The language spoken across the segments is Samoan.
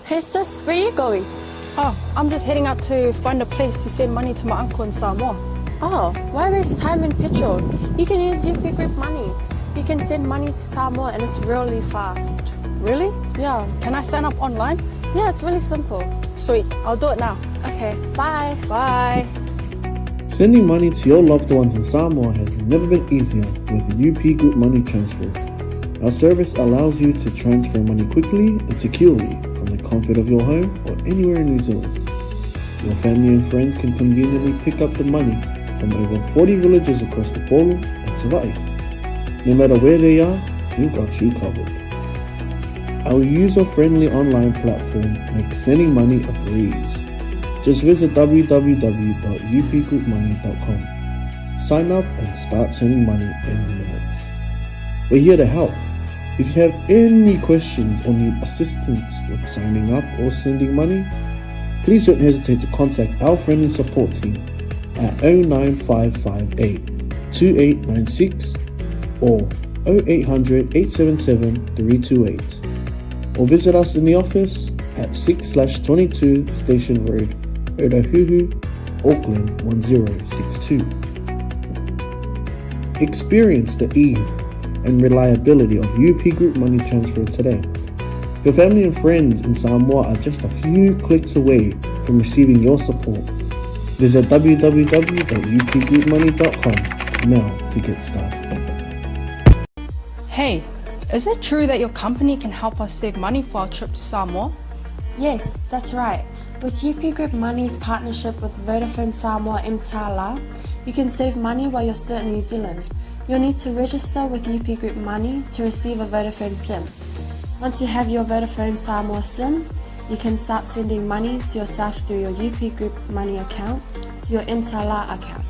Hey sis, where you going? Oh, I'm just heading out to find a place to send money to my uncle in Samoa. Oh, why waste time and petrol? You can use UP Group Money. You can send money to Samoa and it's really fast. Really? Yeah. Can I sign up online? Yeah, it's really simple. Sweet, I'll do it now. Okay, bye. Bye. Sending money to your loved ones in Samoa has never been easier with UP Group Money Transfer. Our service allows you to transfer money quickly and securely from the comfort of your home or anywhere in New Zealand. Your family and friends can conveniently pick up the money from over 40 villages across Upolu and Savaii. No matter where they are, we've got you covered. Our user-friendly online platform makes sending money a breeze. Just visit www.upgroupmoney.com. Sign up and start sending money in minutes. We're here to help. If you have any questions or need assistance with signing up or sending money, please don't hesitate to contact our friendly support team at 09558 2896 or 0800 877 328 or visit us in the office at 6/22 Station Road, Otahuhu, Auckland 1062. Experience the ease and reliability of UP Group Money Transfer today. Your family and friends in Samoa are just a few clicks away from receiving your support. Visit www.upgroupmoney.com now to get started. Hey, is it true that your company can help us save money for our trip to Samoa? Yes, that's right. With UP Group Money's partnership with Vodafone Samoa mTala, you can save money while you're still in New Zealand. You'll need to register with UP Group Money to receive a Vodafone SIM. Once you have your Vodafone Samoa SIM, you can start sending money to yourself through your UP Group Money account to your mTala account.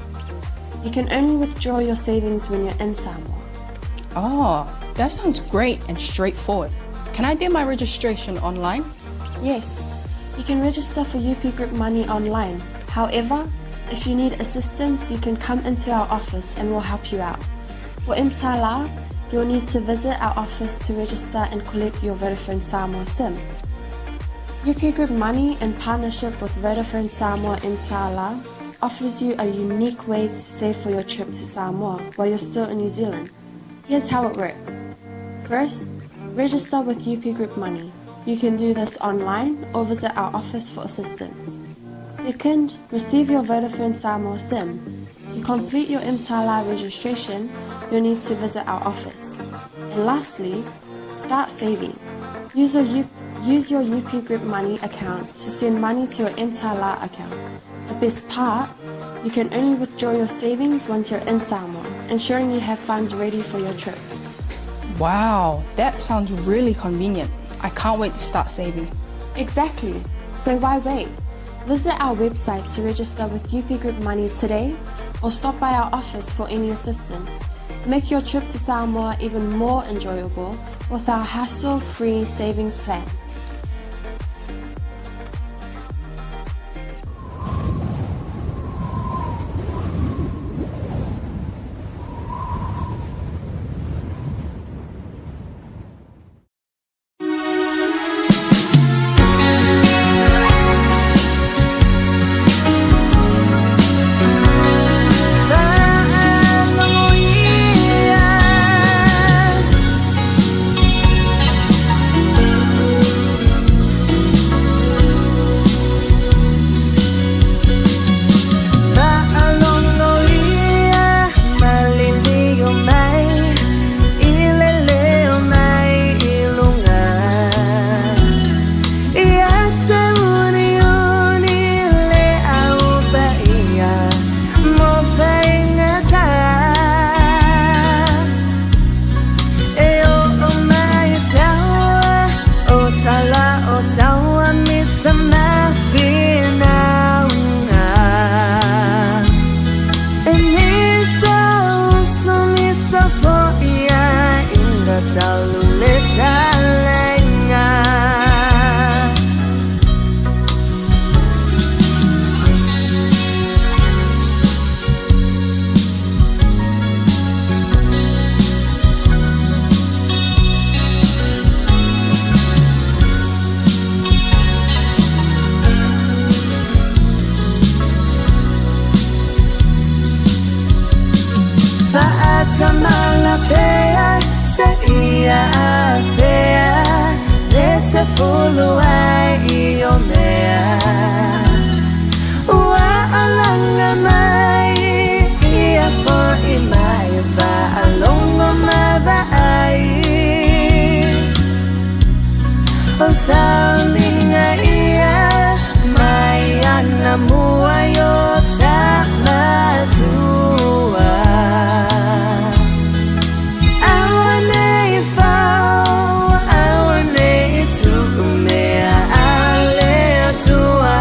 You can only withdraw your savings when you're in Samoa. Oh, that sounds great and straightforward. Can I do my registration online? Yes, you can register for UP Group Money online. However, if you need assistance, you can come into our office and we'll help you out. For mTala, you'll need to visit our office to register and collect your Vodafone Samoa SIM. UP Group Money, in partnership with Vodafone Samoa mTala, offers you a unique way to save for your trip to Samoa while you're still in New Zealand. Here's how it works. First, register with UP Group Money. You can do this online or visit our office for assistance. Second, receive your Vodafone Samoa SIM. To complete your mTala registration, you'll need to visit our office. And lastly, start saving. Use your UP Group Money account to send money to your mTala account. The best part, you can only withdraw your savings once you're in Samoa, ensuring you have funds ready for your trip. Wow, that sounds really convenient. I can't wait to start saving. Exactly. So why wait? Visit our website to register with UP Group Money today or stop by our office for any assistance. Make your trip to Samoa even more enjoyable with our hassle-free savings plan. pea se ia afea Le sefulu ai i o mea Ua alaga mai ia fo'i mai Faalogo ma vaai O sauniga ia mai ana mua i o ta matua Aua nei fau, aua nei tuu mea a le Atua.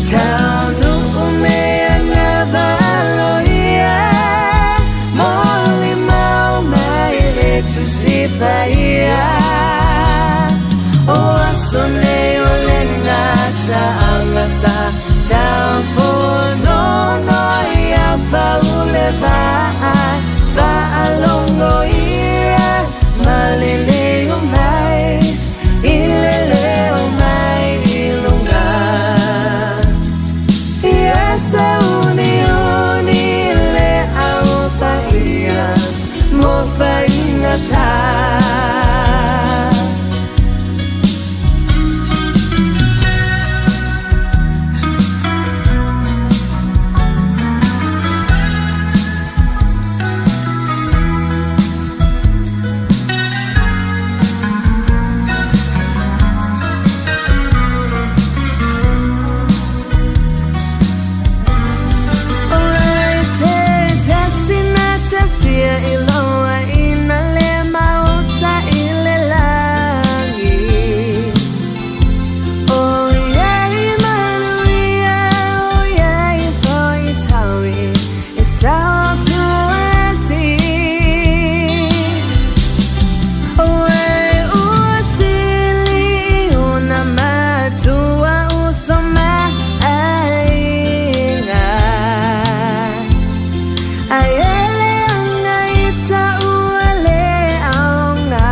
Taunuu mea na ia, molimau mai le Tusi Paia. O aso nei o le gataaga sa taufonono ia faule vaa, faalogo ia maliliu mai i le leo mai i luga. Ia sauniuni le Au Paia mo faigata. Oi se tasi na te fia iloa ina le maota i le lagi. O iai manuia, o iai foi taui, e sao tu esi. Oe ua sili ona matua uso ma aiga. Ai e leaga i taua le aoga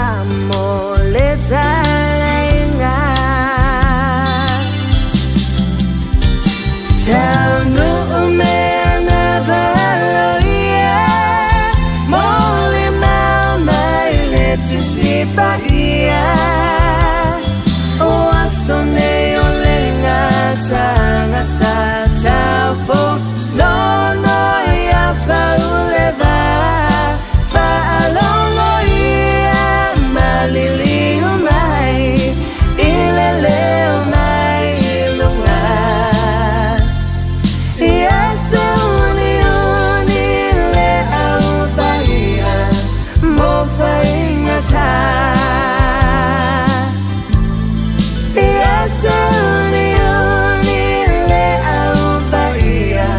mo le talaiga. Taunuu mea na valoia, molimau mai le Tusi Paia. O aso nei o le gataaga sa taufonono ia faule vaa, faalogo ia maliliu mai i le leo mai i luga. Ia sauniuni le Au Paia mo faigata. Ia sauniuni le Au Paia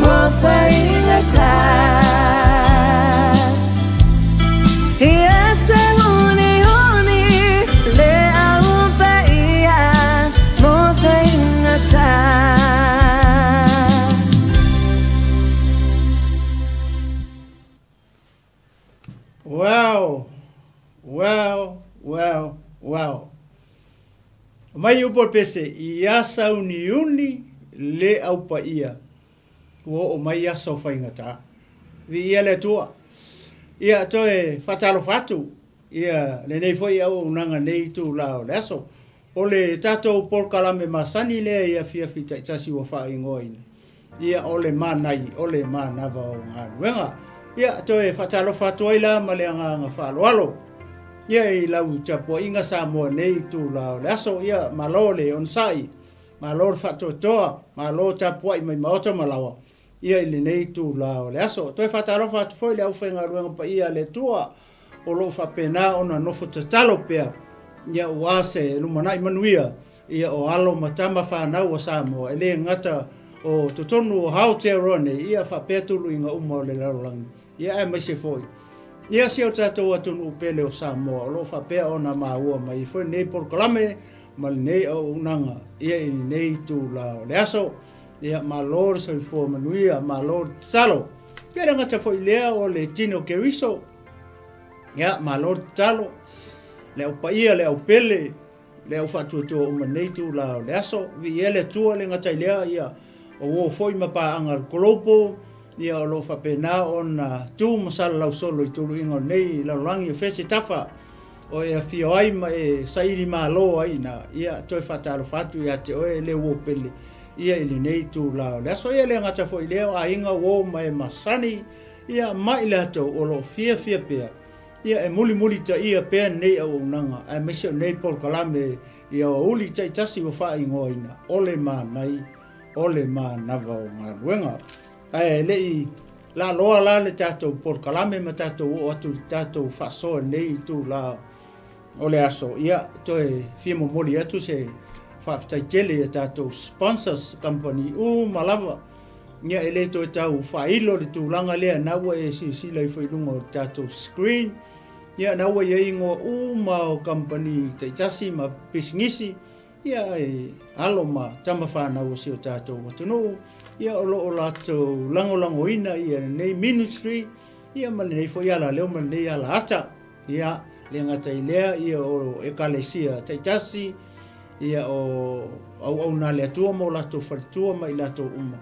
mo faigata. Ia sauniuni le Au Paia mo faigata. Well, well, well, well. Mai upu o le pese, ia sauniuni le Au Paia, ua oo mai aso o faigata. Viia le Atua. Ia, toe faatalofa atu, ia, lenei foi auaunaga nei itula o le aso. O le tatou polokalame masani lea i afiafi taitasi ua faaigoaina, ia o le manai o le manava o galuega. Ia, toe faatalofa atu ai la ma le agaga faaaloalo, ia i lau tapuaiga Samoa nei itula o le aso. Ia, malo le onosai, malo le faatoatoa, malo tapuai mai maota ma laoa, ia i lenei itula o le aso. Toe faatalofa atu foi i le aufaigaluega paia a le Atua o lo o faapena ona nofo tatalo pea ia aua se lumanai manuia ia o alo ma tama fanau a Samoa e le gata o totonu o Aotearoa nei ia faapea tuluiga uma o le lalolagi ia aemaise foi ia si o tatou atunuu pele o Samoa o lo o faapea ona maua mai ai foi lenei polokalame ma lenei auaunaga ia i lenei itula o le aso. Ia, malo le soifua manuia, malo le tatalo. Ia le gata foi lea o le tino Keriso. Ia, malo le tatalo. Le au paia, le au pele, le au faatuatua uma nei tula o le aso. Viia le Atua le gata i lea, ia, o uo foi ma paaga a le Global. Ia, o lo o faapena ona tu ma salalau solo i tuluiga o lenei lalolagi o fea se tafa o e afio ai ma e saili malo ai ina, ia, toe faatalofa atu ia te oe le uo pele, ia, i lenei itula o le aso. Ia, le gata foi i lea, o aiga uo ma e masani, ia, ma i latou o lo o fiafia pea, ia, e mulimulitaia pea lenei auaunaga, aemaise o lenei polokalame i aoauli taitasi ua faaigoaina, o le Manai o le Manava o Galuega. Ae le i laaloa la le tatou polokalame ma tatou oo atu i le tatou faasoa i lenei itula o le aso, ia, toe fia momoli atu se faafetai tele i a tatou sponsors, kamupani uma lava. Ia, e le toe tau faailo le tulaga lea, na ua e silasila ifo i luga o le tatou screen. Ia, na ua i ai igoa uma o kamupani taitasi ma pisinisi, Ia, e alo ma tama fanau o si o tatou atunuu, ia o lo o latou lagolagoina ia lenei ministry, ia ma lenei foi alaleo ma lenei alaata. Ia, le gata i lea, ia o ekalesia taitasi, ia o auauna a le Atua ma o latou faletua ma i latou uma.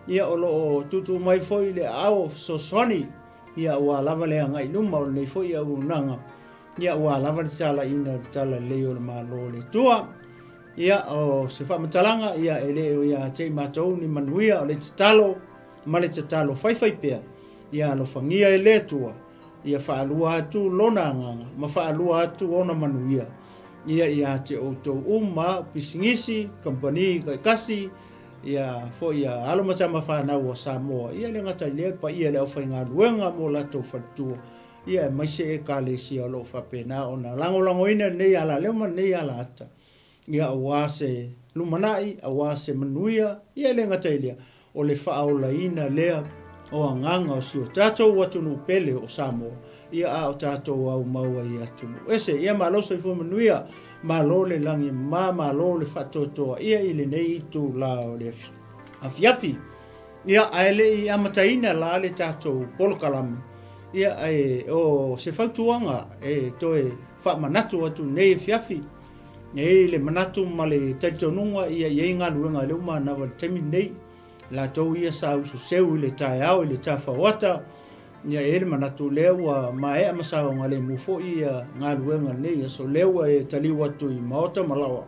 Ia o lo o tuutuu mai foi le aao fesoasoani, ia aua lava le agai i luma o lenei foi auaunaga. Ia, ua lava le talaiina o le talalelei o le Malo o le Atua. Ia, o se faamatalaga, ia, e le o ia te i matou ni manuia, o le tatalo ma le tatalo faifai pea, ia alofagia e le Atua, ia faalua atu Lona agaga ma faalua atu Ona manuia, ia ia te outou uma, pisinisi, kamupani taitasi, ia foi ia alo ma tama fanau a Samoa, ia le gata i lea, paia i le aufaigaluega mo latou faletua, Ia, aemaise Ekalesia o lo o faapena ona lagolagoina lenei alaleo ma lenei alaata, ia, aua se lumanai, aua se manuia, ia, e le gata i lea, o le faaolaina lea o agaga o si o tatou atunuu pele o Samoa, ia, a o tatou aumau ai i atunuu ese. Ia, malo soifua manuia, malo le lagi e mama, malo le faatoatoa, ia, i lenei itula o le afiafi. Ia, ae le i amataina la le tatou polokalame, ia, e, o se fautuaga e toe faamanatu atu nei afiafi, e i ai le manatu ma le talitonuga ia i ai galuega i le uma manava i le taimi lenei. Latou ia sa ususeu i le taeao i le tafauata, ia e i ai le manatu lea ua maea ma saogalemu foi ia galuega lenei aso, lea ua e taliu atu i maota ma laoa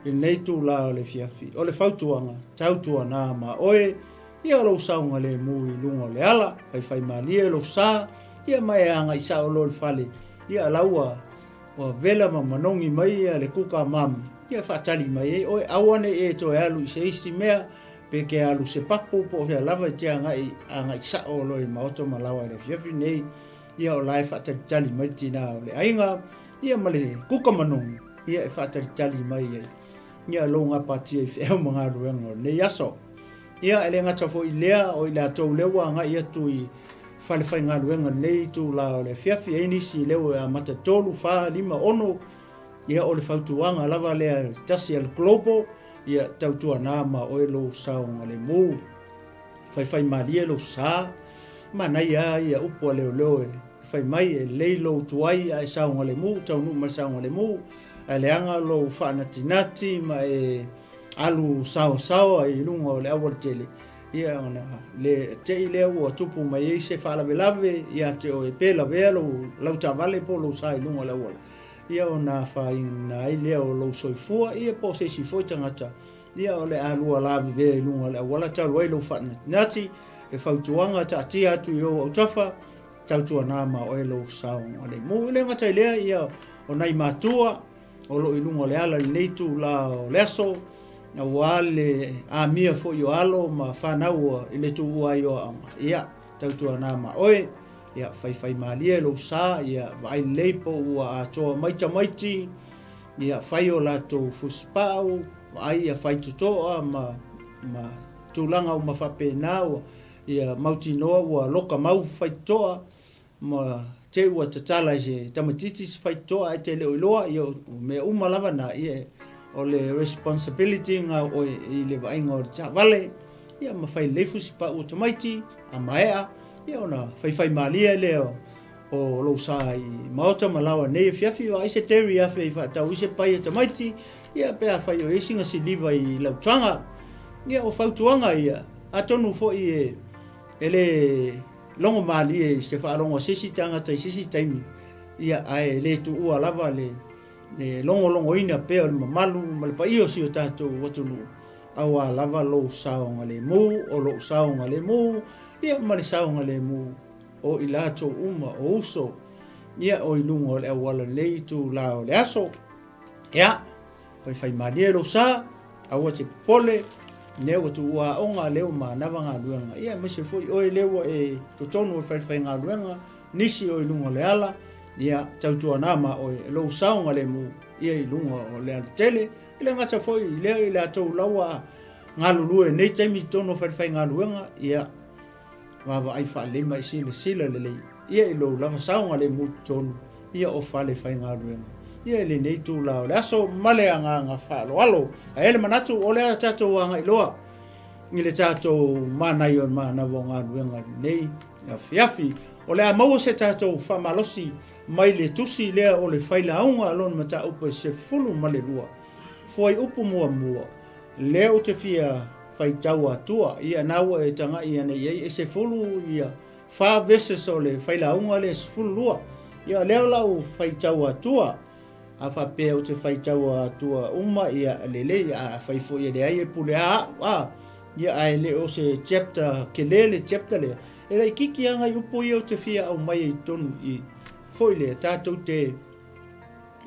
i lenei itula o le afiafi. O le fautuaga, tautuana ma oe, ia o lou saogalemu i luga o le ala, faifaimalie lou sa, ia ma e agai sao loa i le fale, ia la ua ua vela ma manogi mai ia le kuka mami, ia faatali mai ai oe, aua ne i e toe alu i se isi mea, pe ke alu se papu po o fea lava e te agai, agai sao loa i maota ma laoa i le afiafi nei, ia o la e faatalitali mai le tina o le aiga, ia ma le kuka manogi, ia e faatalitali mai ai, ia lou gapatia i feau ma galuega o lenei aso. Ia e le gata foi i lea, o i latou lea ua agai atu i fale faigaluega lenei itula o le afiafi, e i ai nisi lea ua amata 3, 4, 5, 6, ia o le fautuaga lava lea tasi a le Global, ia tautuana ma oe lou saogalemu. Faifaimalie lou sa, manaia ia upu a leoleo e fai mai e lelei lou tuai ae saogalemu, taunuu mai le saogalemu, ae leaga lou faanatinati ma e alu saoasaoa i luga o le aualatele, ia ona le te i lea ua tupu mai ai se faalavelave ia te oe pe lavea lou lau taavale po o lou sa i luga o le auala, ia ona afaina ai lea o lou soifua, ia po o se isi foi tagata, ia o le a lua lavevea i luga o le auala talu ai lou faanatinati, e fautuaga taatia atu i ou autafa, tautuana ma oe lou saogalemu. E le gata i lea, ia o nai matua o lo o i luga o le ala i lenei itula o le aso, aua le amia foi o alo ma fanau i le tuua ai o aoga, ia tautuana ma oe, ia faifaimalie lou sa, ia vaai lelei po ua atoa mai tamaiti, ia fai o latou fusipau, vaai ia faitotoa ma, ma tulaga uma faapena, ua, ia mautinoa ua loka mau faitotoa, ma te ua tatala i se tamaitiiti se faitotoa ae te le o iloa, ia o mea uma lava na, ia o le responsibility nga oe i le vaaiga o le taavale, ia ma fai lelei fusipau o tamaiti, a maea, ia ona faifaimalie lea o lou sa i maota ma laoa nei afiafi, vaai se dairy afe i faatau i se pai a tamaiti, ia pe afai o i ai sina siliva i lau taga. Ia o fautuaga ia, atonu foi e. E le logo malie i se faalogo a se isi tagata i se isi taimi, ia, ae le tuua lava le le logologoina pea o le mamalu ma le paia o si o tatou atunuu, auā lava lou saogalemu, o lou saogalemu, ia ma le saogalemu o i latou uma o uso, ia, o i luga o le auala lenei itulā o le aso. Ia, faifaimalie lou sa, aua te popole, lea ua tuua aoga, lea ua manava galuega. Ia, aemaise foi oe lea ua e totonu o le falefaigaluega, nisi o i luga o le ala, ia, tautuana ma oe, lou saogalemu, ia i luga o le alatele. E le gata foi i lea, i latou la ua galulue i nei taimi i totonu o falefaigaluega, ia, Vaavaai faalelei ma e silasila lelei ia i lou lava saogalemu i totonu ia o fale faigaluega ia i lenei itula o le aso ma le agaga faaaloalo. Ae i ai le manatu o le a tatou agai loa i le tatou manaia o le manava o galuega i lenei afiafi. O le a maua se tatou faamalosi mai le tusi lea o le Failauga lona mataupu e 12, fuaiupu muamua, Lea ou te fia faitau atua, ia na ua e tagai ane i ai, e sefulu ia fa verses o le failauga lea e 12. Ia lea o lau faitau atua, a faapea ou te faitau atua uma, ia lelei, a fai foi e leai e pule a au, a, ia ae le o se chapter kele le chapter lea, e laititi lava nai upu ia ou te fia aumai ai i totonu i, foi lea, tatou te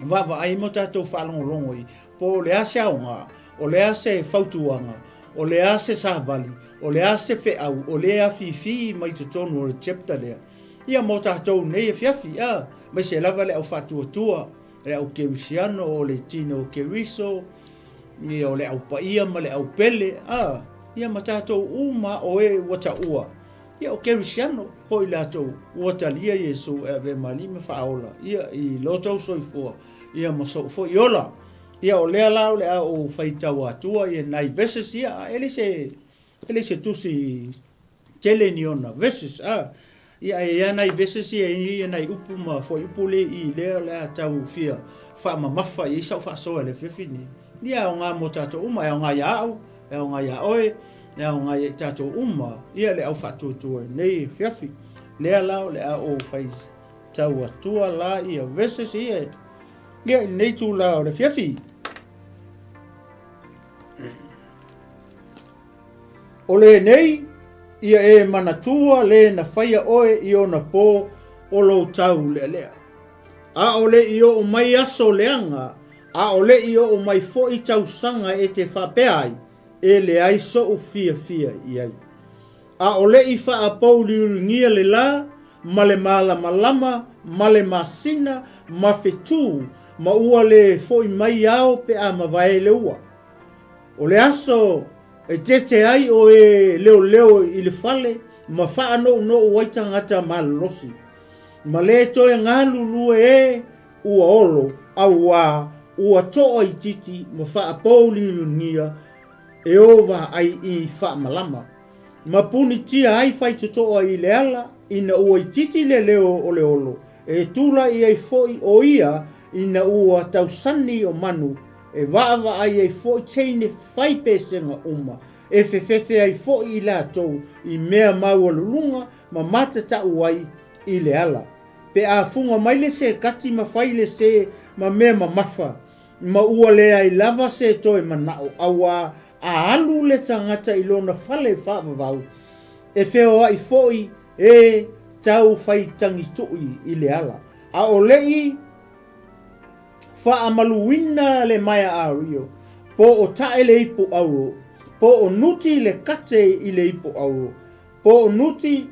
vaavaai ma tatou faalogologo i, Po o le a se aoga, o le a se fautuaga, o le a se savali, o le a se feau o lea e afifi mai totonu o le chapter lea, ia mo tatou nei afiafi, a, aemaise lava le au faatuatua, le au kerisiano, o le tino keriso, ia o le au paia ma le au pele, a, ia ma tatou uma o e ua taua, ia o kerisiano, po i latou ua talia Iesu e avea ma Alii ma Faaola, ia i lo tou soifua. Ia ma sou foi ola. Ia o lea la o le a ou faitau atua ia nai verses ia, a e le se, e le se tusi tele ni ona verses, a. Ia e ia nai verses ia e ia nai upu ma fuaiupu le i lea o le a tau fia faamamafa i ai sau faasoa i le afiafi nei. Ia e aoga mo tatou uma, e aoga ia au, e aoga ia oe, e aoga ia i tatou uma, ia le au faatuatua i nei afiafi. Lea la o le a ou fai Tau atua la ia verses ia ia i lenei tula o le afiafi. O lenei ia e manatua le na faia oe i ona po o lou tau lealea. A o le i oo mai aso leaga, a o le i oo mai foi tausaga e te faapea ai, e leai so'u fiafia i ai. A o le i faapouliuligia le la, ma le malamalama, ma le masina, ma fetū, ma ua le fo'i mai ao pe a mavae le ua. O le aso e tete ai o e leoleo i le fale ma faanounou ai tagata malolosi, ma le toe galulue e ua olo, auā ua to'a itiiti ma faapouliuligia e ova ai i faamalama. Ma punitia ai faitotoa i le ala ina ua itiiti le leo o le olo, e tula'i ai foi o ia ina ua tausani o manu, e vaavaai ai foi teine fai pesega uma, e fefefe ai foi i latou i mea maualuluga ma matatau ai i le ala. Pe a fuga mai le sekati ma fai le se ma mea mamafa, ma ua leai lava se toe manao, auā a alu le tagata i lona fale faavavau, e feoai foi e tau fai tagituʻi i le ala, a o le i faamaluina le maea ario, po o tae le ipu auro, po o nuti le kate i le ipu auro, po o nuti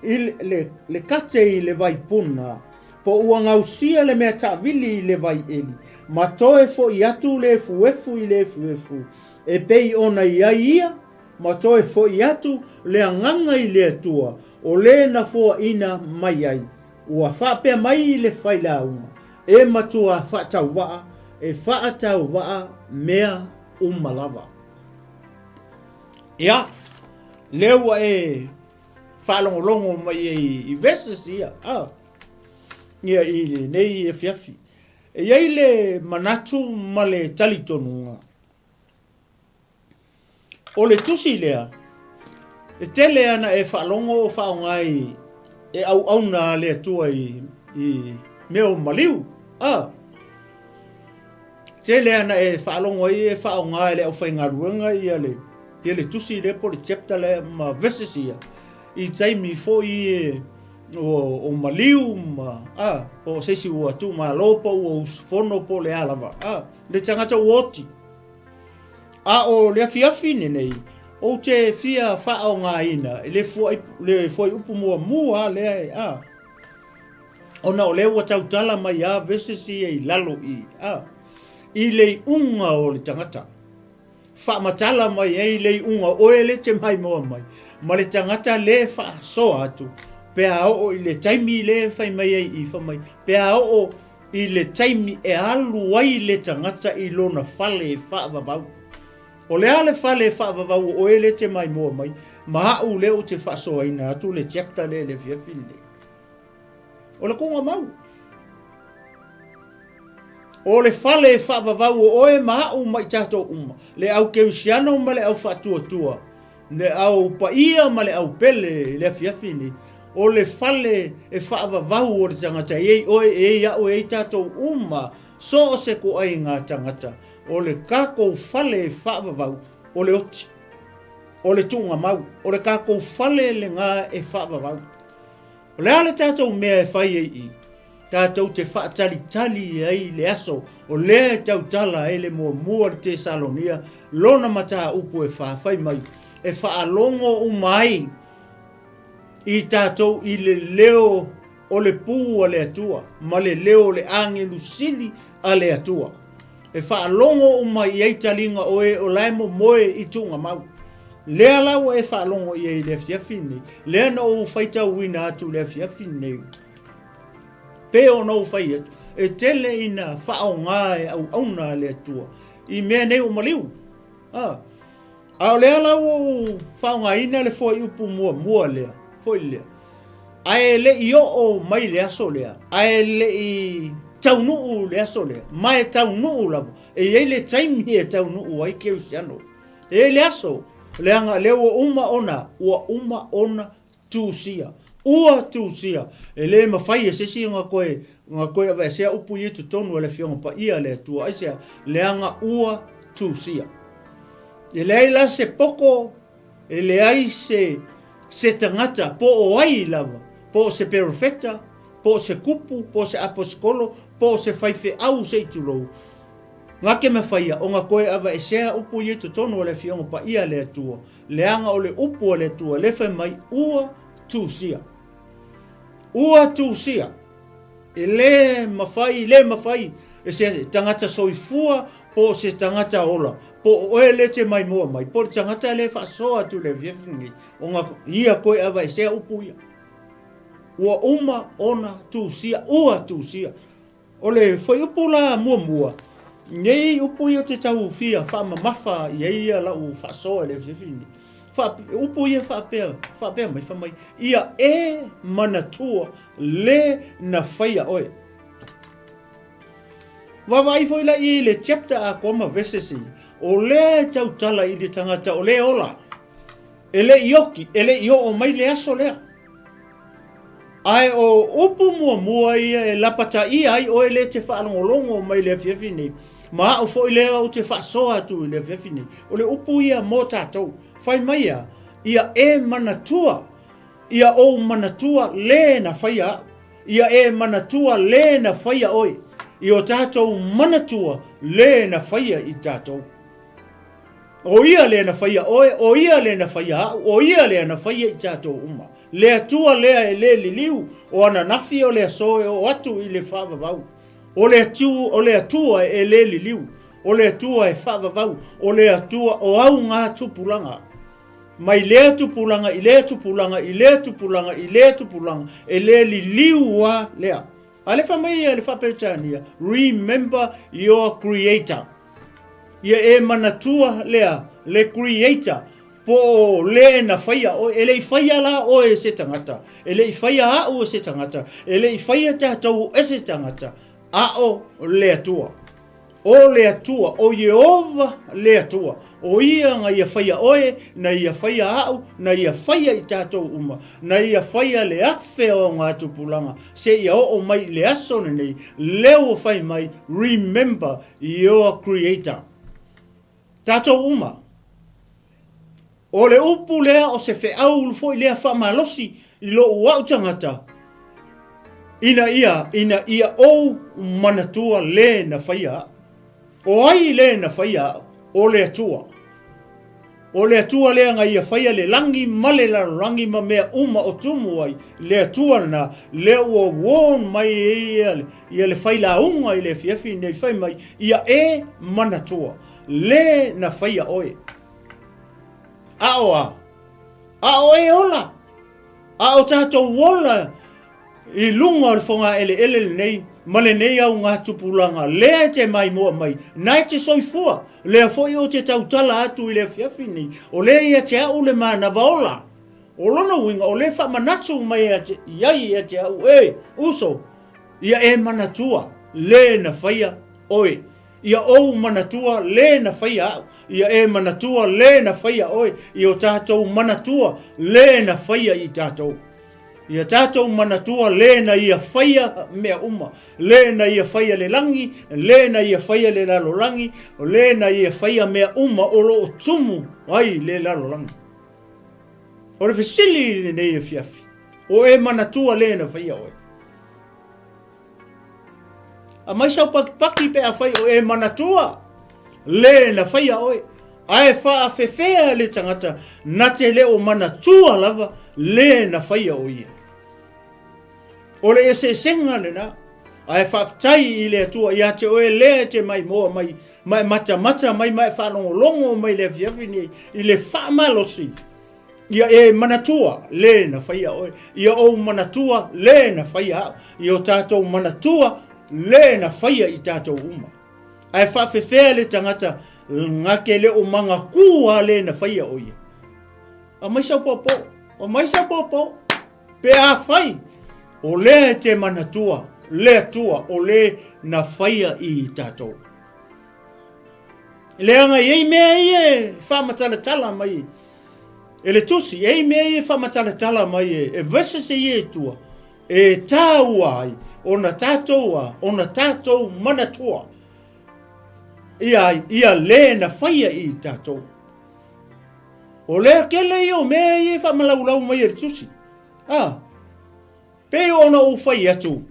i le, le kate i le vaipuna, po ua gausia le mea taavili i le vaieli, ma toe fo'i atu le efuefu i le efuefu, e pei ona i ai ia, ma toe fo'i atu le agaga i le Atua, o le na foaina mai ai. Ua faapea mai le failauga, E matua faatauvaa, e faatauvaa mea uma lava. Ia, lea ua e faalogologo mai ai i verses ia, a, ia i lenei afiafi. E i ai le manatu ma le talitonuga, o le tusi lea, E tele ana e faalogo o faaaoga i e auauna a le Atua i, i mea o maliu. A. Tele ana e faalogo ai e faaaoga e le aufaigaluega ia le, ia le tusi lea po o le chapter lea ma verses ia i taimi foi e o, o maliu ma a, po o se isi ua tuumalo po ua usufono po o le a lava. A, le tagata ua oti. A o le afiafi lenei, ou te fia faaaogaina i le fuai, le fuaiupu muamua lea e a, ona o lea ua tautala mai a verses ia i lalo i a, i le iuga o le tagata. Faamatala mai ai le iuga o oe le te maimoa mai, ma le tagata le faasoa atu, pe a oo i le taimi le fai mai ai i, fai mai, pe a oo i le taimi e alu ai le tagata i lona fale e faavavau. O le a le fale e faavavau o oe lea e te maimoa mai, ma a'u lea ou te faasoaina atu le chapter lea i le afiafi lenei? O le koga mau. O le fale e faavavau o oe ma a'u ma i tatou uma, le au kerisiano ma le au faatuatua, Le au paia ma le au pele i le afiafi nei, o le fale e faavavau o le tagata, e i ai oe, e i ai a'u, e i ai tatou uma, so o se koaiga tagata, o le kakou fale e faavavau, o le oti, o le tuugamau, o le kakou fale lega e faavavau. O le a le tatou mea e fai ai i? Tatou te faatalitali ai i le aso o lea e tautala ai le muamua le Tesalonia lona mataupu e fa, fai mai, e faalogo uma ai i tatou i le leo o le pū a le Atua ma le leo o le agelu sili a le Atua. E faalogo uma i ai taliga o e o la e momoe i tuugamau. Lea la ua e faalogo i ai i le afiafi lenei, lea na ou faitauina atu i le afiafi lenei, pei ona ou fai atu, e tele ina faaaoga e auauna a le Atua i mea nei o maliu. A, a o lea la ua ou faaaogaina le fuaiupu muamua lea, foi lea, ae le i oo mai le aso lea, ae le i taunuu le aso lea, ma e taunuu lava, e i ai le taimi e taunuu ai kerisiano. E i ai le aso, leaga lea ua uma ona, ua uma ona tusia. Ua tusia. E le mafai e se isi ona koe, ona koe aveesea upu ia i totonu o le Afioga Paia a le Atua. Aisea? Leaga ua tusia. E leai la se poko, e leai se, se tagata, po o ai lava, po o se perofeta, po o se kupu, po o se aposikolo, po o se faifeau se i tulou, Nga ke mafaia ona koe aveesea upu ia i totonu o le Afioga Paia a le Atua, leaga o le upu a le Atua le fai mai, Ua tusia. Ua tusia. E le mafai, le mafai e se tagata soifua po o se tagata ola, po o oe le te maimoa mai, po o le tagata le faasoa atu i le afiafi lenei, ona ia koe aveesea upu ia. Ua uma ona tusia, ua tusia. O le fuaiupu la muamua, nei upu ia ou te tau fia faamamafa i ai ia lau faasoa i le afiafi lenei. Faa, upu ia faapea, faapea mai, fai mai, ia e manatua le na faia oe. Vaavaai foi la i le chapter atoa ma verses ia, o lea e tautala i le tagata o le ola. E le i oti, e le i oo mai le aso lea. Ae o upu muamua ia e lapataia ai oe lea e te faalogologo mai i le afiafi nei, ma au foi lea ou te faasoa atu i le afiafi nei, o le upu ia mo tatou. Fai mai a, ia e manatua, ia ou manatua le na faia au, ia e manatua le na faia oe, ia o tatou manatua le na faia i tatou. O ia lea na faia oe, o ia lea na faia au, o ia lea na faia i tatou uma. Le Atua lea e le liliu, o ananafi o le aso e oo atu i le faavavau. O le Atu, o le Atua e le liliu, o le Atua e faavavau, o le Atua o au ngā tupulaga. Mai lea tupulaga i lea tupulaga i lea tupulaga i lea tupulaga, e le liliu a lea. A le fai mai ia le Faa-Peretania, Remember your Creator. Ia e manatua lea, le Creator, po o le na faia oe. E le i faia la oe e se tagata, e le i faia a'u e se tagata, e le i faia tatou e se tagata, a o le Atua. O le Atua, o Ieova le Atua, o Ia na Ia faia oe, na Ia faia a'u, na Ia faia i tatou uma, na Ia faia le afe o augatupulaga seia oo mai i le aso lenei, lea ua fai mai, Remember your Creator. Tatou uma. O le upu lea o se feau foi lea faamalosi i lou a'u tagata, ina ia, ina ia ou manatua le na faia a'u. O ai le na faia a'u? O le Atua. O le Atua lea na ia faia le lagi ma le lalolagi ma mea uma o tumu ai, le Atua lena, lea ua warn mai e ia, ia le failauga i le afiafi nei, fai mai, ia e manatua le na faia oe. A o a? A o e ola. A o tatou ola i luga o le fogaeleele lenei ma lenei augatupulaga lea e te maimoa mai, na e te soifua, lea foi ou te tautala atu i le afiafi nei, o lea ia te au le manava ola. O lona uiga, o lea e faamanatu mai i ai ia te au, e, uso, ia e manatua le na faia oe. Ia ou manatua le na faia a'u, ia e manatua le na faia oe, ia o tatou manatua le na faia i tatou. Ia tatou manatua le na ia faia mea uma, le na ia faia le lagi, le na ia faia le lalolagi, le na ia faia mea uma o lo o tumu ai le lalolagi. O le fesili i lenei afiafi, o e manatua le na faia oe? Aumai sau pakipaki pe afai o e manatua le na faia oe. Ae faafefea le tagata na te le o manatua lava le na faia o ia. O le eseesega lena. Ae faafetai i le Atua ia te oe lea e te maimoa mai ma e matamata mai ma e faalogologo mai le afiafi nei i le faamalosi Ia e manatua le na faia oe, ia ou manatua le na faia a'u, ia o tatou manatua le na faia i tatou uma. Ae faafefea le tagata gake le o magakū a le na faia o ia. Aumai sau popo, aumai sau popo, pe afai o lea e te manatua le Atua o le na faia i tatou. Leaga e i ai mea ia e faamatalatala mai e le tusi, e i ai mea ia e faamatalatala mai e, e verses ia e tua, e tāua ai ona tātou a, ona tātou manatua ia ai, ia le na faia i tātou. O lea kele ia o mea ia e faamalaulau mai e le tusi. Ah, pei ona ou fai atu,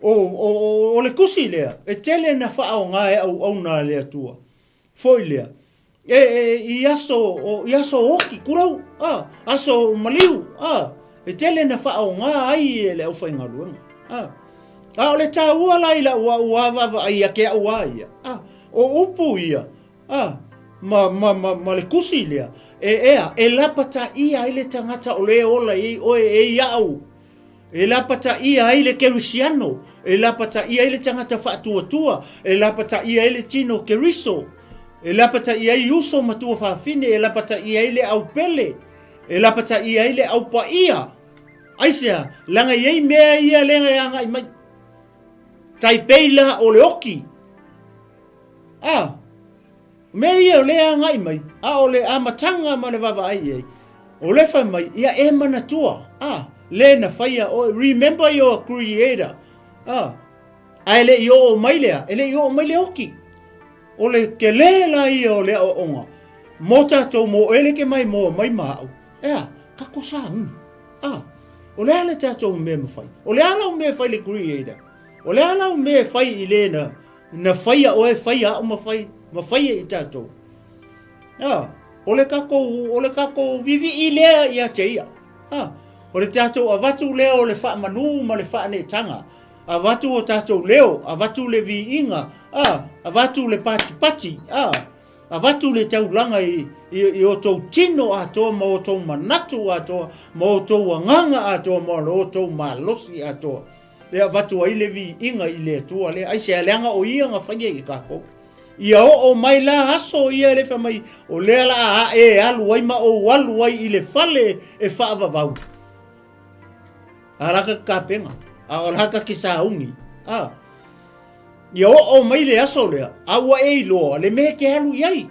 O, o, o, o le tusi lea, e tele na faaaoga e auauna a le Atua. Foi lea, e, e, i aso, o, i aso oki, tulou, a, aso maliu, a, e tele na faaaoga ai e le aufaigaluega. A, a o le taua la i lau au a vaavaai ia ke au a ia, a, o upu ia, a, ma, ma, ma, ma le tusi lea, e ea, e lapataia ai le tagata o le ola i oe e ia'u. E lapataia ai le Kerisiano, e lapataia ai le tagata faatuatua, e lapataia ai le tino Keriso, e lapataia ai uso ma tuafafine, e lapataia ai le aupele, e lapataia ai le aupaia. Aisea? Leaga e i ai mea ia lea e agai mai. Tai pei la o le oki. Ah, Mea ia o lea agai mai, a o le amataga ma le vaavaai i ai, o lea fai mai, ia e manatua, a, le na faia oe, remember your creator, a, a e le i oo mai lea, e le i oo mai le oki. O le kelē la ia o le aoaoga, mo tatou mo oe le ke mai moa mai ma a'u, ea, kako sauni, a, o le a le tatou mea e mafai? O le a lau mea e fai i le creator? O le a lau mea e fai i le na Na faia oe, faia a'u ma fai, ma faia i tatou. A, o le tatou, o le tatou vivii lea ia te ia. A, o le tatou avatu lea o le faamanū ma le faaneetaga. Avatu o tatou leo, avatu le viiga, a, avatu le patipati, a, avatu le taulaga i, i, i outou tino atoa ma outou manatu atoa, ma outou agaga atoa, ma lo outou malosi atoa. E avatu ai le viiga i le Atua lea. Aisea? Leaga o Ia na faia i tatou. Ia oo mai la aso ia le fai mai, o lea la a e alu ai ma ou alu ai i le fale e faavavau. A la ka kapena, a o la ka kisauni. A. Ia oo mai le aso lea, a ua e iloa le mea e te alu i ai.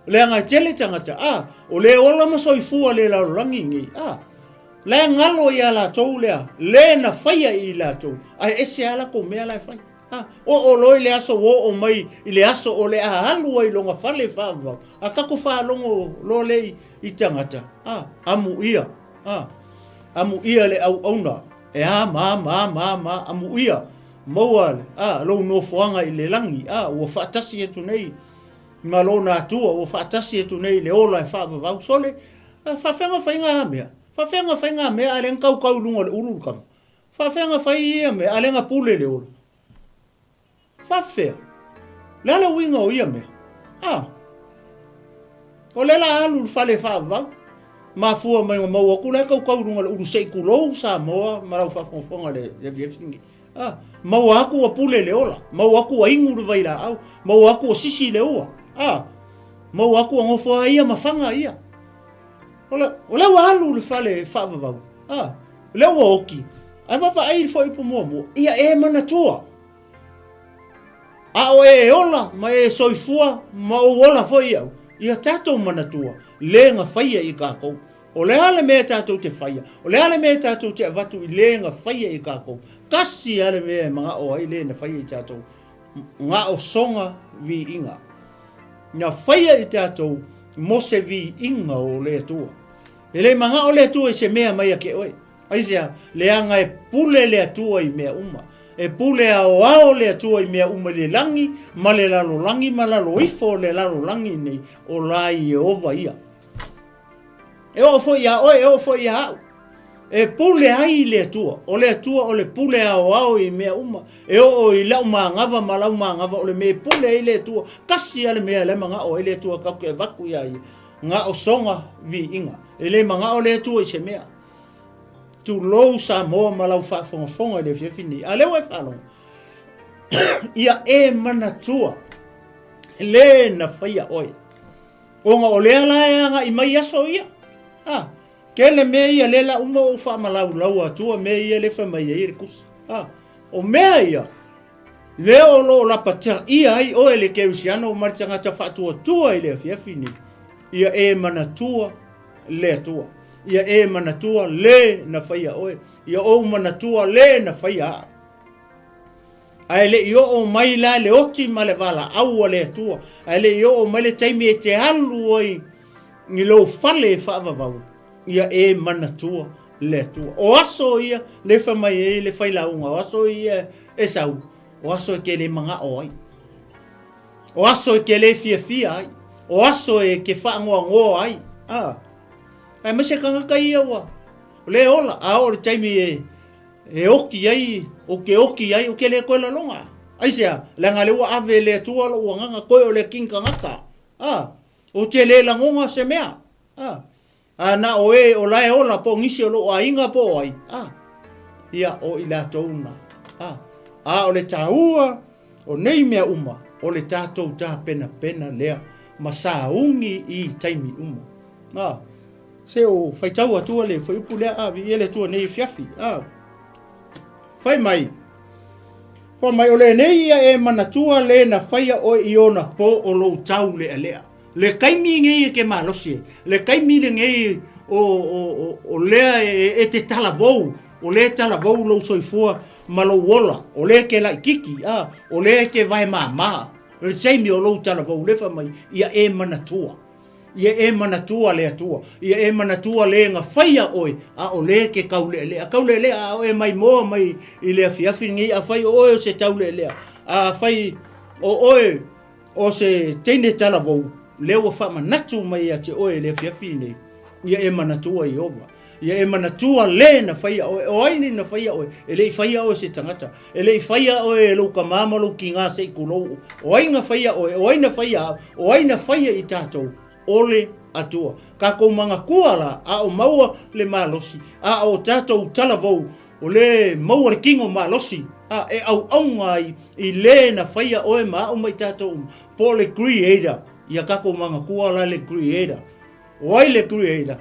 Leaga e tele tagata, a, o le ola ma soifua le lalolagi nei, a, la e galo ia latou lea, le na faia i latou, ae ese a latou mea la e fai. A, oo loa i le aso ua oo mai i le aso o le a alu ai lona fale faavavau, a tatou faalogo loa lea i tagata, a, amuia, a, amuia le auauna, e a ma a ma a ma a ma a, amuia, maua, a, lou nofoaga i le lagi, a, ua faatasi atu nei ma lona Atua, ua faatasi atu nei i le ola e faavavau. Sole, a faafefea ona fai na mea? Faafefea ona fai na mea a lea na tautau i luga o le ulu le tama? Faafefea ona fai ia mea a lea na pule le ola? Faafefea? O le a le uiga o ia mea? A, o lea la alu i le fale e faavavau, mafua mai ua maua atu la e tautau i luga o le ulu se i tulou Samoa ma lau faafogafoga i le afiafi lenei. A, maua atu ua pule le ola, maua atu ua inu le vailaau, maua atu ua sisi le ua, a, maua atu ua nofo lava ia ma faga ia. O le, o lea ua alu i le fale faavavau, a, o lea ua oti, ae vaavaai i le fuaiupu muamua, ia e manatua, a o e ola ma e soifua ma ou ola foi au, ia tatou manatua le na faia i tatou. O le a le mea tatou te faia? O le a le mea tatou te avatu i le na faia i tatou? Tasi lava le mea e manao ai le na faia i tatou, na o sona viiga. Na faia i tatou mo se viiga o le Atua. E le manao le Atua i se mea mai ia te oe. Aisea? Leaga e pule le Atua i mea uma. E pule aoao le Atua i mea uma i le lagi ma le lalolagi ma lalo ifo o le lalolagi nei, o la Ieova ia. E oo foi iā oe, e oo foi iā au. E pule ai le Atua. O le Atua o le pule aoao i mea uma. E oo i lau manava ma lau manava o le mea e pule ai le Atua. Tasi lava le mea la e manao ai le Atua tatou te avatu iā ia. Na o sona viiga. E le manao le Atua i se mea. Tulou Samoa ma lau faafogafoga i le afiafi nei. A lea ua e faalogo. Ia e manatua le na faia oe. Ona o lea la e agai mai aso ia. A, tele mea ia lea la uma ou faamalaulau atua mea ia le fai mai ai le tusi. A, o mea ia, lea o lo o lapataia ai oe le Kerisiano ma le tagata faatuatua i le afiafi nei, ia e manatua le Atua. Ia e manatua le na faia oe. Ia ou manatua le na faia au. Ae le i oo mai la le oti ma le valaau a le Atua, ae le i oo mai le taimi e te alu ai i lou fale e faavavau, ia e manatua le Atua. O aso ia le fai mai ai le failauga, o aso ia e sau, o aso e te le manao ai. O aso e te le fiafia ai. O aso e te faanoanoa ai. Ah. Aemaise tagata ia ua le ola, a oo i le taimi e E oti ai, ou te oti ai, ou te le toe laloga. Aisea? Leaga lea ua ave e le Atua lou agaga, toe o le king tagata. A, ou te le lagoga se mea. A, a na o e o la e ola po o nisi o lou aiga po o ai. A, ia, o i latou na. A, a o le taua o nei mea uma, o le tatou tapenapena lea ma sauni i taimi uma. A. Se o faitau atua le fuaiupu lea, a, viia le Atua nei afiafi, a. Fai mai, fai mai, o lenei ia e manatua le na faia oe i ona po o lou tau lealea. Le taimi nei e te malosi ai, le taimi lenei o, o, o, o lea e, e te talavou, o lea e talavou lou soifua ma lou ola, o lea e te laititi, a, o lea e te vae māmā. O le taimi o lou talavou, le fai mai, ia e manatua. Ia e manatua le Atua, ia e manatua le na faia oe, a o le ke taulealea. Taulealea a o e maimoa mai i le afiafi lenei, afai o oe o se taulealea, afai o oe o se teine talavou, lea ua faamanatu mai ia te oe i le afiafi lenei, ia e manatua Ieova. Ia e manatua le na faia oe. O ai nei na faia oe? E le i faia oe se tagata. E le i faia oe e lou tamā ma lou kigā se i tulou. O ai na faia oe? O ai na faia au? O ai na faia i tatou? O le Atua. Tatou manatua la, a o maua le malosi, a o tatou talavou, o le maua le kino malosi, a e auauna ai i le na faia oe ma au ma i tatou uma, po o le Creator. Ia tatou manatua la le Creator. O ai le Creator?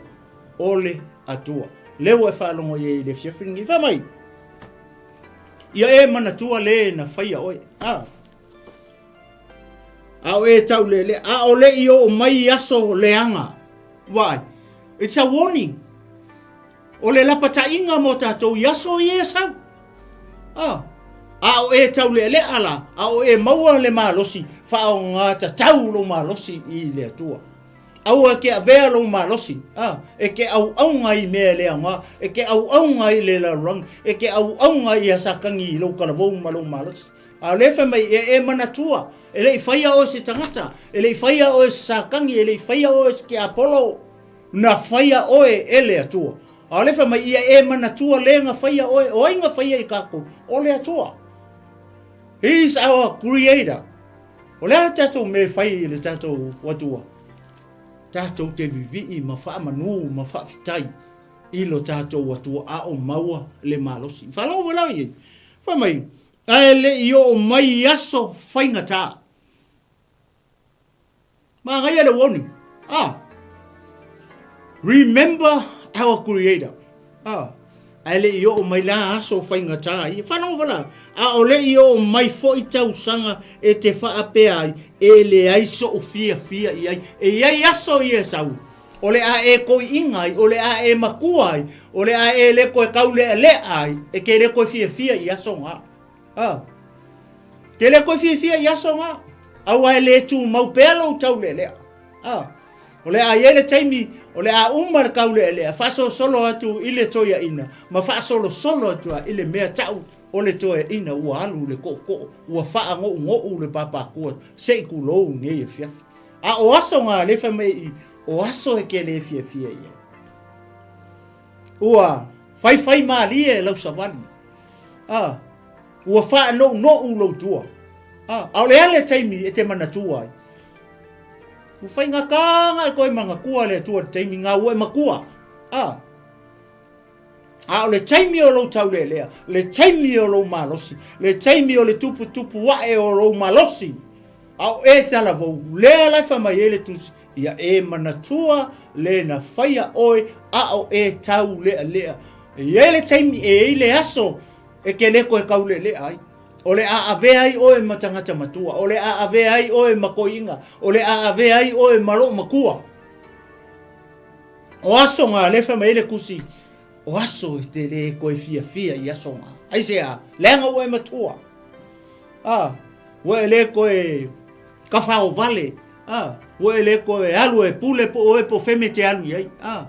O le Atua. Lea ua e faalogo i ai i le afiafi lenei. Fai mai, Ia e manatua le na faia oe. A. A o e taulealea, a o le i oo mai i aso leaga. Vaai, it's a warning. O le lapataiga mo tatou i aso ia e sau. A, a o e taulealea la, a o e maua le malosi, faaaoga tatau lou malosi i le Atua. Aua e te avea lou malosi, a, e te auauna i mea e le aoga, e te auauna i le lalolagi, e te auauna ia Satani i lou talavou ma lou malosi. A o lea e fai mai, e, e manatua, e le i faia oe se tagata, e le i faia oe se Satani, e le i faia oe se tiapolo, na faia oe e le Atua. A o lea e fai mai, ia e manatua le na faia oe, o ai na faia i tatou? O le Atua. He is our creator. O le a le tatou mea e fai i le tatou Atua? Tatou te vivii ma faamanu ma faafetai i lo tatou Atua a o maua le malosi. Faalogo foi la i ai. Fai mai, ae le i oo mai i aso faigata. Manaia le warning. Ah. Remember our creator. Ah. Ae le i oo mai la aso faigata ia. Faalogo foi la. A o le i oo mai foi tausaga e te faapea ai, e leai so'u fiafia i ai. E i ai aso ia e sau, o le a e toiina ai, o le a e matua ai, o le a e le toe taulealea ai, e te le toe fiafia i aso na. A. Te le toe fiafia i aso na. Aua e le tumau pea lou taulealea. A. O le a i ai le taimi, o le a uma le taulealea, faasolosolo atu i le toeaina, ma faasolosolo atu lava i le mea tau o le toeaina ua alu i le tootoo, ua faanounou le pāpākua se i tulou nei afiafi. A o aso na lea e fai mai i, o aso e te le fiafia i ai. Ua faifai malie lau savali. A, ua faanounou lou tua. A, a o le a le taimi e te manatua ai? Ua faigata na e toe manatua le Atua i le taimi na ua e matua. A, a o le taimi o lou taulealea, le taimi o lou malosi, le taimi o le tuputupu ae o lou malosi, a o e talavou, lea la e fai mai ai le tusi, ia e manatua le na faia oe a o e taulealea. E i ai le taimi, e i ai le aso e te le toe taulealea ai. O le a avea ai oe ma tagata matua, o le a avea ai oe ma toeaiina, o le a avea ai oe ma lou matua. O aso na lea e fai mai ai le tusi, o aso e te le toe fiafia i aso na. Aisea? Leaga ua e matua. A, ua e le toe tafaovale. A, ua e le toe alu e pule po o oe po o fea mea e te alu i ai. A,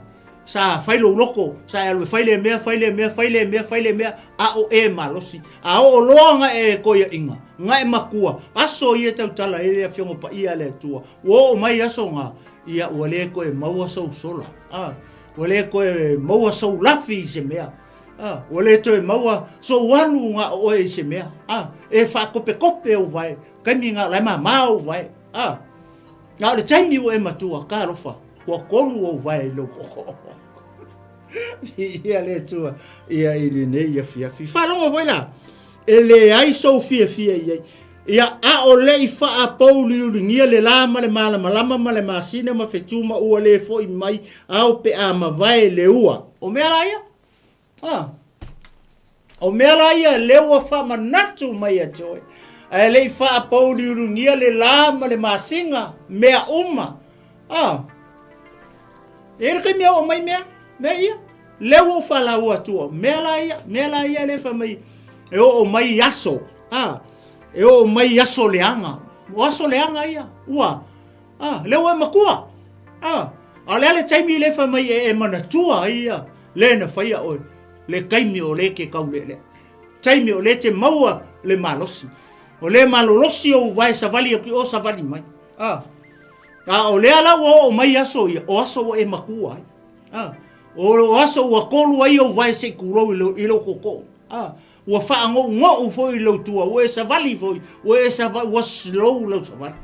sa fai lou loto, sa e alu e fai lea mea, fai lea mea, fai lea mea, fai lea mea, a o e malosi. A oo loa na e toeaiina, na e matua, aso ia e tautala ai le Afioga Paia a le Atua, ua oo mai aso na, ia ua le toe maua sou sola. A, ua le toe maua sou lafi i se mea. A, ua le toe maua sou alu na o oe i se mea. A, e faakopetope ou vae, taimi na o la e mama ou vae. A, na o le taimi ua e matua, talofa, ua kolu ou vae i lou tootoo. Viia le Atua ia i lenei afiafi. Faalogo foi la, e leai sou fiafia i ai. Ia, a o le i faapouliuligia le la ma le malamalama ma le masina ma fetu ma ua le foi mai ao pe a mavae le ua. O mea la ia? Ah. O mea la ia lea ua faamanatu mai ia te oe. Ae le i faapouliuligia le la ma le masina, mea uma. Ah. E i ai le taimi e oo mai mea, mea ia. Lea ua ou faalaua atua, mea la ia, mea la ia lea fai mai e oo mai aso, ah, e oo mai aso leaga. O aso leaga ia, ua, ah, lea ua e matua. Ah, a o le a le taimi lea fai mai e, e manatua ai ia le na faia oe, le taimi o lea e te taulealea. Taimi o lea e te maua le malosi. O lea e malolosi ou vae savali atu i o savali mai. Ah, a o lea la ua oo mai aso ia, o aso ua e matua ai. A, o aso ua kolu ai ou vae se i tulou i lou, i lou tootoo. A, ua faanounou foi i lou tua, ua e savali foi, ua e savali, ua slow lau savali.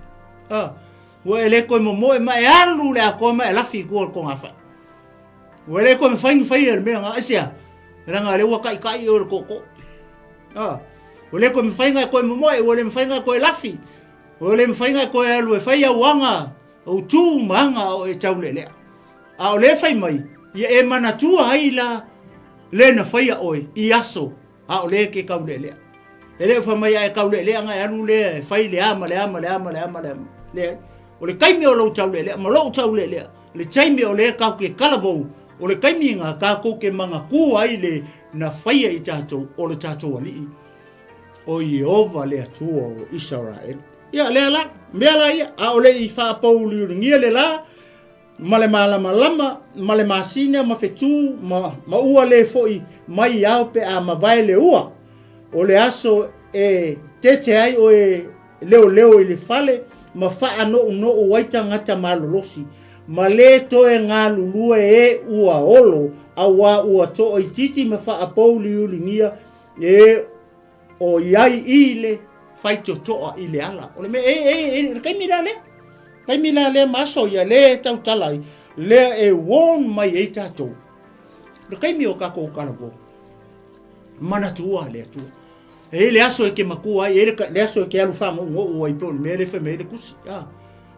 A, ua e le toe momoe ma e alu le atoa ma e lafi i tua o le togafai. Ua le toe mafai ona faia le mea na, aisea? Leaga lea ua taitai oe e le tootoo. A, ua le toe mafai ona e toe momoe, ua le mafai ona e toe lafi, ua le mafai ona e toe alu e fai au aga, au tu ma aga o e taulealea. A o lea e fai mai, ia e manatua ai la le na faia oe i aso a o lea e te taulealea. E le o fai mai a e taulealea ona e alu lea e fai le a ma le a ma le a ma le a ma le a. Leai. O le taimi o lou taulealea ma lou taulealea, le taimi o lea tatou te talavou, o le taimi na tatou te manatua ai le na faia i tatou o le tatou Alii, o Ieova le Atua o Isaraelu. Ia, lea la, mea la ia, a o le i faapouliuligia le la, ma le malamalama, ma le masina, ma fetū, ma, ma ua le fo'i mai ao pe a mavae le ua, o le aso e tete ai oe leoleo i le fale ma faanounou ai tagata malolosi, ma le toe galulue e ua olo, auā ua toaitiiti ma faapouliuligia e o i ai i le faitotoa i le ala. O le mea, e, e, e, le taimi la lea, taimi la lea ma aso ia le e tautala ai, lea e warn mai ai tatou. Le taimi o tatou talavou, manatua le Atua. E i ai le aso e te matua ai, e i ai le aso e te alu faagougouu ai pei o le mea lea e fai mai ai le tusi. A,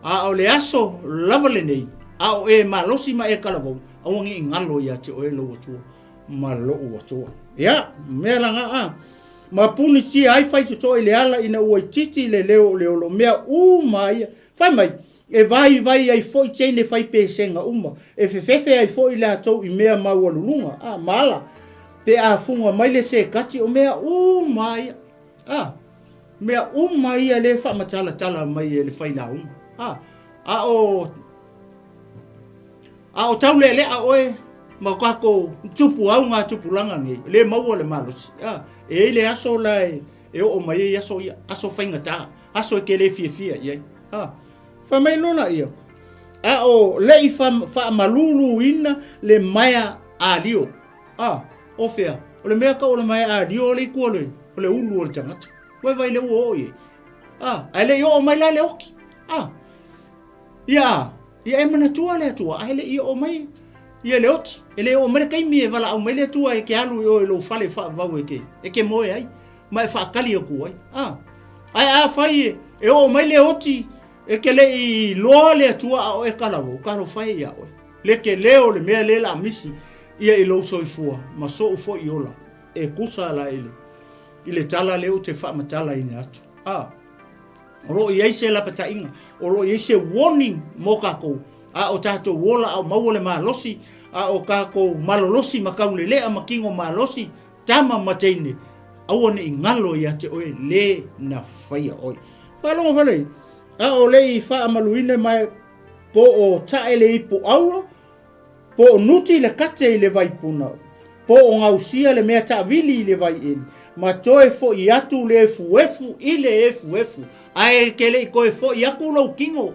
a o le aso lava lenei, a o e malosi ma e talavou, aua ne i galo ia te oe lou Atua ma lou Atua. Ia, mea la na, a. Ma punitia ai faitotoa i le ala ina ua itiiti le leo o le olo mea uma ia. Fai mai, E vaivai ai foi teine fai pesega uma, e fefefe ai foi latou i mea maualuluga, a, ma ala, pe a fuga mai le sekati o mea uma ia, a, mea uma ia le faamatalatala mai e le failauga, a, a o, a o taulealea oe ma tatou tupu au ngā tupulaga nei, le maua le malosi, a, e i ai le aso la e, e oo mai ai aso ia, aso faigata, aso e te le fiafia i ai. A, fai mai loa laia, a o leʻi faamaluluina le maea alio. A, o fea? O le mea kau o le maea alio o le ikua le, o le ulu o le tagata. Ua e vaai lea ua oo i ai. A, ae le i oo mai la le oki. A, ia, ia e manatua le Atua, ae le i oo mai ia le oti. E le oo mai le taimi e valaau mai le Atua e ke alu i o i lou fale faavavau e ke, e ke moe ai. ma e faatali atu ai. A, ae afai e oo mai le oti e ke leʻi iloa le Atua a o e talavou, talofa e ia oe. Le tele o le mea le la misi ia i lou soifua ma soʻu foi ola e tusa la i le i le tala lea ou te faamatalaina atu. A, o lo o i ai se lapataiga, o lo o i ai se warning mo tatou, a o tatou ola a o maua le malosi, a o tatou malolosi ma taulelea ma tino malosi, Tama ma teine, aua ne i galo ia te oe le na faia oe. Faalogo fale, a o le i faamaluina mai po o tae le ipu auro, po o nuti le kate i le vaipuna, po o gausia le mea taavili i le vaieli, ma toe foi atu le efuefu i le efuefu, ae ke le i toe foi atu lou tino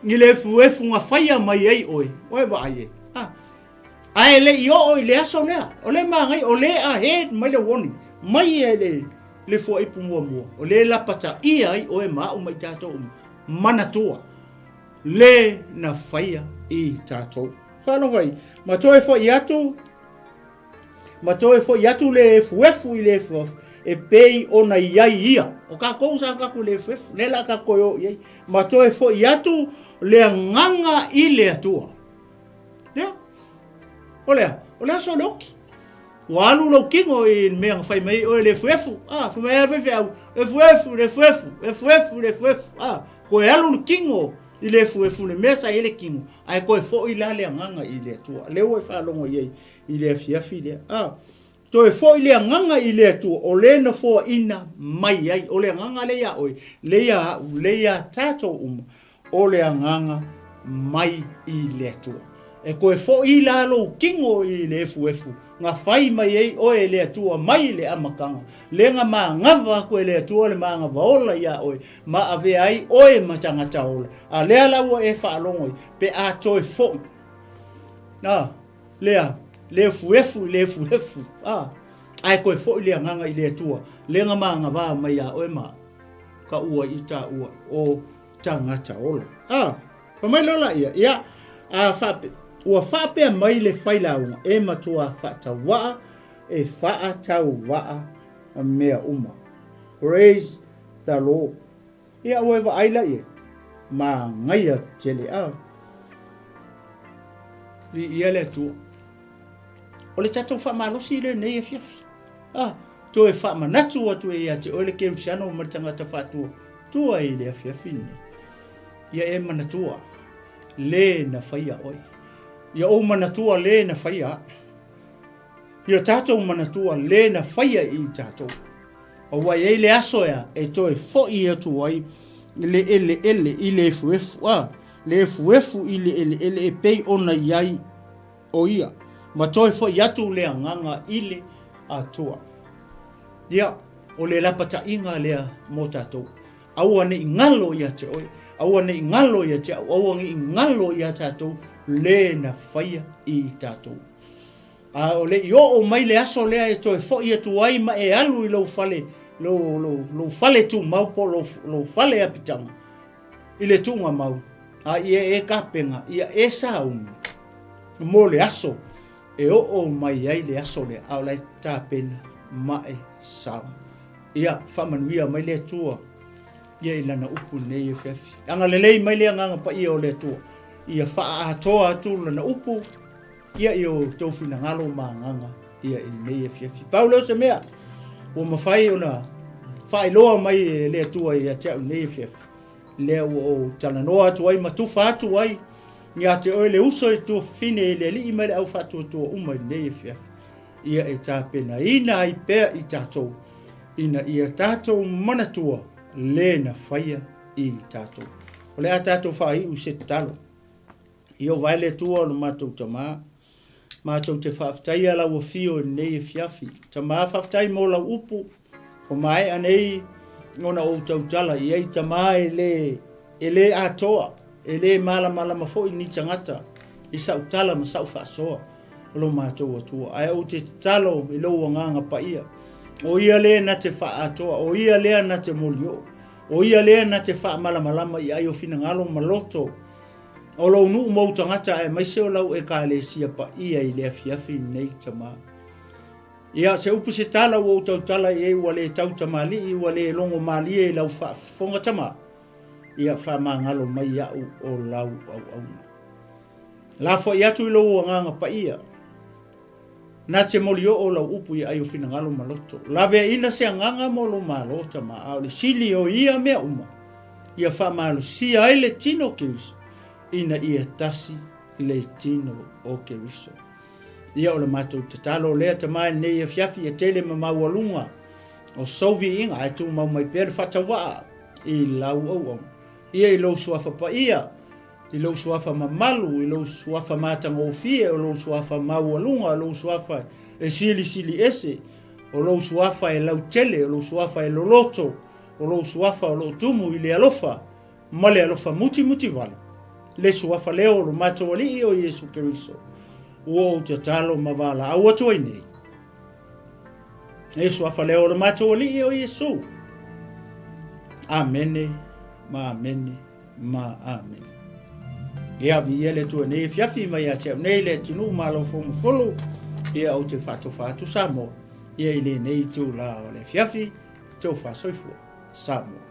i le efuefu na faia mai ai oe, oe vaai e. Ah. Ae le i oo i le aso lea, o le manaia, o le ahead mai le warning, mai e le, le fuaipu muamua, o le lapataia ai oe ma au ma i tatou uma, manatua, le na faia i tatou. Faalogo ai, ma toe foi atu, ma toe foi atu le efuefu i le efuefu, e pei ona i ai ia. O tatou sa tatou i le efuefu, lea la tatou toe o i ai. Ma toe foi atu le agaga i le Atua. Ia. O le a? O le aso o le oki. Ua alu lou tino i le mea na fai mai ai oe le efuefu. Ah, fai mai ai le faifeau, efuefu, le efuefu, efuefu, le efuefu. Ah, toe alu le tino i le efuefu le mea sa i ai le tino, ae toe foi la le agaga i le Atua. Lea ua e faalogo i ai i le afiafi lea. Ah, toe foi le agaga i le Atua, o le na foaina mai ai. O le agaga lea ia oe, lea ia au, lea ia tatou uma. O le agaga mai i le Atua. E toe foi la lou tino i le efuefu, na fai mai ai oe e le Atua mai le amataga, le na manava atu e le Atua le manava ola iā oe, ma avea ai oe ma tagata ola. A lea la ua e faalogo ai, pe a toe foi. A, lea, le efuefu i le efuefu, a, ae toe foi le agaga i le Atua, le na manava mai iā oe ma ka ua i taua o tagata ola. A, fai mai loa laia, ia, a faape, ua faapea mai le failauga e matua faatauvaa, e faatauvaa mea uma. Praise the Lord. Ia, ua e vaai la i ai, manaia tele, a. Viia le Atua. O le tatou faamalosi lenei afiafi. A, toe faamanatu atu e ia te oe le kerisiano ma le tagata faatua tua i le afiafi lenei. Ia e manatua le na faia oe. Ia ou manatua le na faia a'u. Ia tatou manatua le na faia i tatou. Aua e i ai le aso ea e toe fo'i atu ai le eleele i le efuefu, a, le efuefu i le eleele e pei ona i ai o ia, ma toe fo'i atu le agaga i le Atua. Ia, o le lapataiga lea mo tatou. Aua ne i galo ia te oe, aua ne i galo ia te au, aua ne i galo ia tatou le na faia i tatou. A o le i oo mai le aso lea e toe foi atu ai ma e alu i lou fale, lou, lou, lou fale tumau po o lou, lou fale apitaga i le tuugamau, a ia e tapena, ia e sauni mo le aso e oo mai ai le aso lea, a o la e tapena ma e sauni. Ia faamanuia mai le Atua ia i lana upu i lenei afiafi. Agalelei mai le Agaga Paia o le Atua ia faaatoa atu lana upu ia i o outou finagalo ma agaga ia i lenei afiafi. Pau lea o se mea ua mafai ona faailoa mai e le Atua ia te au i lenei afiafi, lea ua ou talanoa atu ai ma tufa atu ai ia te oe le uso i tuafafine i le Alii ma le au faatuatua uma i lenei afiafi, ia e tapenaina ai pea i tatou ina ia tatou manatua le na faia i tatou. O le a tatou faaiu i se tatalo. Ieova e le Atua o lo matou Tama, matou te faafetaia lau afio i lenei afiafi. Tama, faafetai mo lau upu, ua maea nei ona ou tautala i ai, Tama, e le, e le atoa, e le malamalama foi ni tagata i sau tala ma sau faasoa o lo matou Atua. Ae ou te tatalo i lou Agaga Paia, o ia lea na te faaatoa, o ia lea na te molioo, o ia lea na te faamalamalama i ai o finagalo ma loto O lou nuu ma ou tagata aemaise o lau Ekalesia paia i le afiafi lenei, Tama. Ia, se upu se tala ua ou tautala i ai ua le tau tamalii, ua le logo malie i lau faafofoga, Tama, ia faamagalo mai iaʻu o lau auauna. Lafoai atu i lou Agaga Paia. Na te molioo lau upu i ai o finagalo ma loto. Laveaina se agaga mo lou malo, Tama, a o le sili o ia mea uma, ia faamalosia ai le tino o Keriso, ina ia tasi le tino o Keriso. Ia o le matou tatalo lea, Tama, i lenei afiafi, ia tele ma maualuga o sou viiga, ae tumau mai pea le faatauvaa i lau auauna. Ia i lou suafa paia, I lou suafa mamalu, i lou suafa matagofie, o lou suafa maualuga, o lou suafa e silisili ese, o lou suafa e lautele, o lou suafa e loloto, o lou suafa o lo o tumu i le alofa ma le alofa mutimutivale, le suafa lea o lo matou Alii o Iesu Keriso, ua ou tatalo ma valaau atu ai nei. Le suafa lea o lo matou Alii o Iesu. Amene ma amene. ma Amene. Ia, viia le Atua nei afiafi mai ia te au nei le atunuu ma lau fomofolo, ia ou te faatofa atu Samoa, ia i lenei itulā o le afiafi, tofa soifua, Samoa.